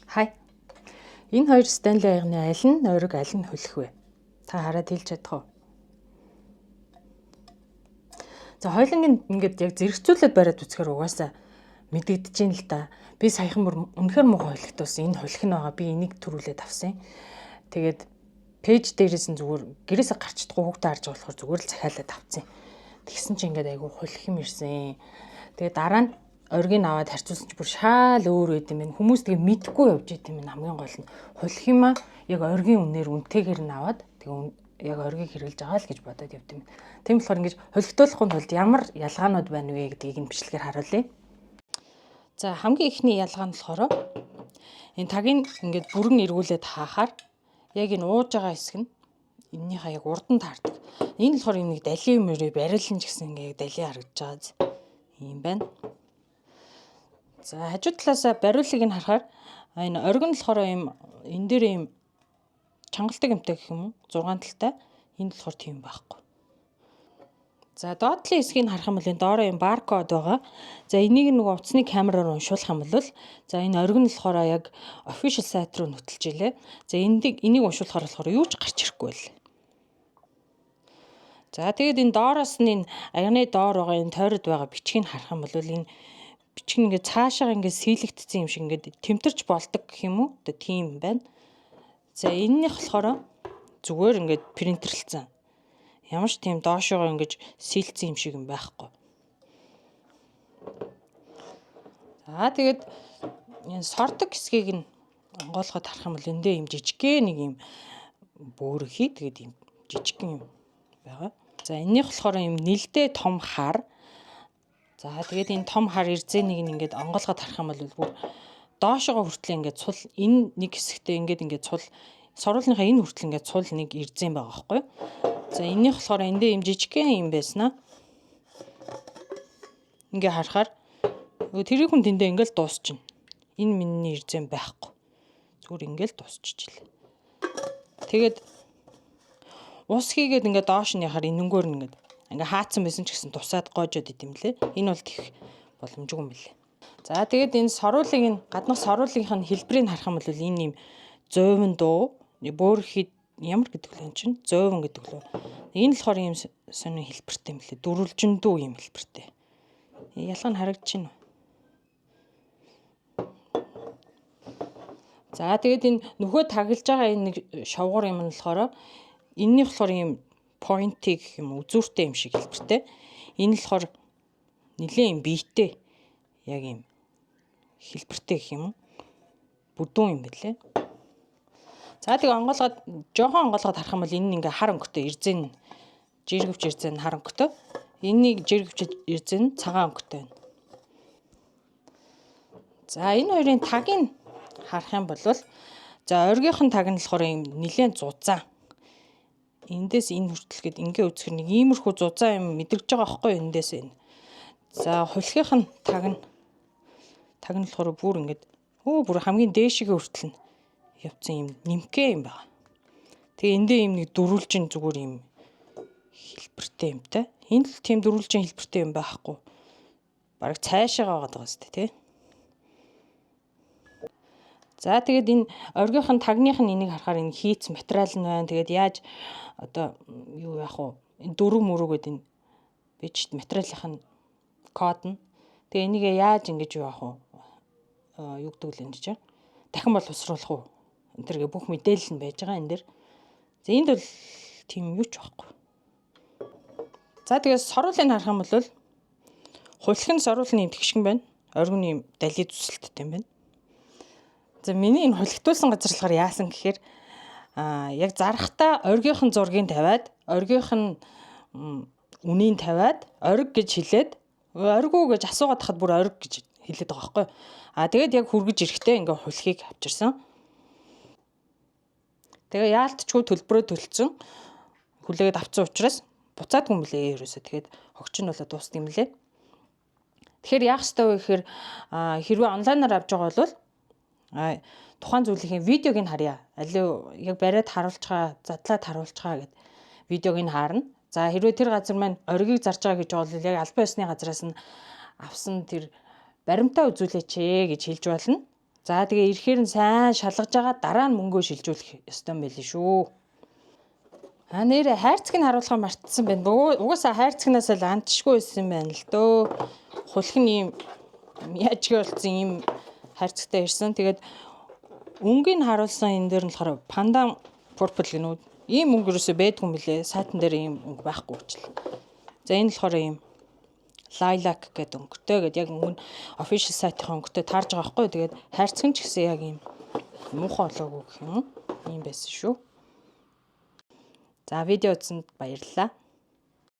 Хай. Энэ хоёр Stanley аягны аль нь нойрог, аль нь хөлөх вэ? Та хараад хэлж чадах уу? За, хоёуланг ингээд яг зэрэгцүүлээд бариад үзэхээр угаасаа мэдэгдэж байна л да. Би саяхан бүр үнэхээр муухай хөлөгтөөсөн. Энэ хөлөх нь байгаа. Би энийг төрүүлээд авсан. Тэгээд page дээрээс нь зүгээр гэрээсээ гарч чадахгүй, хүүхдээ харж байгаа болохоор зүгээр л захиалаад авсан. Тэгсэн чинь ингээд айгүй хөлөх юм ирсэн. Тэгээд дараа нь оргийг аваад харьцуулсан чи бүр шаал өөр байд юм байна. Хүмүүс тэгээ мэдгүй явж идэм юм, хамгийн гол нь. Хулх юм а яг оргийн үнээр, үнэтэйгэр нь аваад, тэгээ яг оргийг хэрэглэж байгаа л гэж бодоод явд юм. Тийм болохоор ингэж хулигтуулахын тулд ямар ялгаанууд байна вэ гэдгийг энэ бичлэгээр харуулъя. За, хамгийн эхний ялгаа нь болохоор энэ тагийг ингээд бүрэн эргүүлээд хаахаар яг энэ ууж байгаа хэсэг нь эннийхээ яг урд нь таардаг. Энэ болохоор юм нэг далийн мөрөө бариулан ч гэсэн ингээд далийн харагдаж байгаа юм байна. За, хажуу талаасаа бариулыг нь харахаар энэ оргин нь болохоор ийм энэ дээр ийм чангалдаг юмтай гэх юм уу? 6 талтай. Энд болохоор тийм байхгүй. За, доод талын хэсгийг харах юм бол энэ доороо юм баркод байгаа. За, энийг нөгөө утасны камераар уншуулах юм бол, за, энэ оргин нь болохоор яг official сайт руу нөтөлж илээ. За, энийг уншуулахаар болохоор юу ч гарч ирэхгүй байл. За, тэгээд энэ доороос нь, энэ аягны доор байгаа, энэ тойрод байгаа бичгийг харах юм бол энэ бичиг нь ингээд цаашаа ингээд сийлэгдсэн юм шиг, ингээд тэмтэрч болдог гэх юм уу? Одоо тийм байна. За, энэнийх болохоор зүгээр ингээд принтерлцэн. Ямар ч тийм доошоогоо ингэж сийлцсэн юм шиг юм байхгүй. За, тэгээд энэ сордог хэсгийг нь онгойлгоод харах юм бол эндээ юм жижигхэн нэг юм бөөрөхий, тэгээд юм жижигхэн юм байгаа. За, энэнийх болохоор юм нэлдээ том хар. За, тэгээд энэ том хар эрзэнийг ингээд онгойлгоод харах юм бол бүр доошогоо хүртэл ингээд цул, энэ нэг хэсэгтээ ингээд ингээд цул, соруулныхаа энэ хүртэл ингээд цул нэг эрзэн байгаа байхгүй. За, энэнийх болохоор эндээ юм жижигхэн юм байснаа. Ингээ харахаар тэрийг хүн тэндээ ингээл дуусчихна. Энэ миний эрзэн байхгүй. Зүгээр ингээл дуусчихжээ. Тэгээд ус хийгээд ингээд доош нь яхаар энэнгээр нь ингээд ингээ хаацсан байсан ч гэсэн тусаад гоожод идэм лээ. Энэ бол тех боломжгүй юм билээ. За, тэгээд энэ соруулыг нь, гаднах соруулынх нь хэлбэрийг харах юм бол энэ юм зуйван дуу бөөрхий ямар гэдэг лээ чинь зуйван гэдэг лөө. Энэ болохоор ийм сонин хэлбэртэй юм лээ. Дөрвөлжин дүү юм хэлбэртэй. Ялгаа нь харагдаж байна. За, тэгээд энэ нөхөө таглаж байгаа энэ нэг шовгор юм нь болохоор энэний болохоор ийм pointy гэх юм, үзүүртэй юм шиг хэлбэртэй. Энэ болохоор нэлээд юм биетэй яг юм хэлбэртэй гэх юм уу? Бүдүүн юм билээ. За, тэгээ онгоолгоод, жоохон онгоолгоод харах юм бол энэ нь ингээ хар өнгөтэй эрзэн, жиргэвч эрзэн хар өнгөтэй. Энэнийг жиргэвч эрзэн цагаан өнгөтэй байна. За, энэ хоёрын тагийг харах юм бол, за, оргийнх нь таг нь болохоор юм нэлээд зузаан. Эндээс энэ хүртэл гээд ингээ үзэхэр нэг иймэрхүү зузаан юм мэдрэгж байгаа байхгүй эндээс энэ. За, хулхийнх нь таг нь болохоор бүр ингээд бүр хамгийн дээшигээ хүртэл нь явцсан юм нэмхээ юм байна. Тэгээ эндээ юм нэг дөрвөлжин зүгээр юм хэлбэртэй юмтай. Энд л тийм дөрвөлжин хэлбэртэй юм байхгүй. Бараг цаашаага байгаа даа тий. За, тэгээд энэ оргийнх нь тагных нь энийг харахаар энэ хийц материал нь байна. Тэгээд яаж одоо юу яах вэ? Энэ дөрөв мөрөө гэдэг энэ бичт материалынх нь код нь. Тэгээ энийг яаж ингэж юу яах вэ? Юу гэдэг л энэ чинь. Дахин боловсруулах уу? Энэ төргээ бүх мэдээлэл нь байж байгаа энэ дэр. За, энд бол тийм юу ч байхгүй. За, тэгээд соруулыг харах юм бол хулх нь соруулны юм тэгшгэн байна. Оргин юм далий зүсэлттэй юм байна. За, миний энэ хулигтуулсан газар болохоор яасан гэхээр яг зарахтаа оргийнх нь зургийг тавиад, оргийнх нь үнийг тавиад, орг гэж хэлээд, орг уу гэж асуугаад хахад бүр орг гэж хэлээд байгаа байхгүй. А тэгээд яг хүргэж ирэхдээ ингээ хулхийг авчирсан. Тэгээ яалтчгүй төлбөрөө төлцөн, хүлээгээд авсан учраас буцаадгүй юм лээ ерөөсөө. Тэгээд хогч нь болоо дуустсан юм лээ. Тэгэхээр яах ёстой вэ гэхээр хэрвээ онлайнаар авч байгаа бол тухайн зүйлийн видеог нь харъя. Алив яг бариад харуулчихаа, задлаад харуулчихаа гэд видеог нь харна. За, хэрвээ тэр газар маань оргийг зарж байгаа гэж бол яг албан ёсны газраас нь авсан тэр баримтаа үзүүлээч ээ гэж хэлж болно. За, тэгээ ирэхээр нь сайн шалгаж байгаа, дараа нь мөнгөө шилжүүлэх ёстой юм байли шүү. А, нээрээ хайрцаг нь харуулахаа мартсан байна. Угаасаа хайрцагнаас л андшгүй байсан юм байна л дөө. Хулх нь ийм яаж болсон ийм хайрцагтай ирсэн. Тэгээд өнгийг харуулсан, энэ дээр нь болохоор pandan purple гэнэ үү. Ийм өнгө ерөөсөө байдгүй юм билээ. Сайтан дээр ийм өнгө байхгүй учраас. За, энэ болохоор ийм lilac гэдэг өнгөтэй гэдэг, яг өнгө нь official сайтын өнгөтэй таарж байгаа байхгүй. Тэгээд хайрцаг нь ч гэсэн яг ийм муухай болоогүй гэх юм уу? Ийм байсан шүү. За, видео үзсэнд баярлалаа.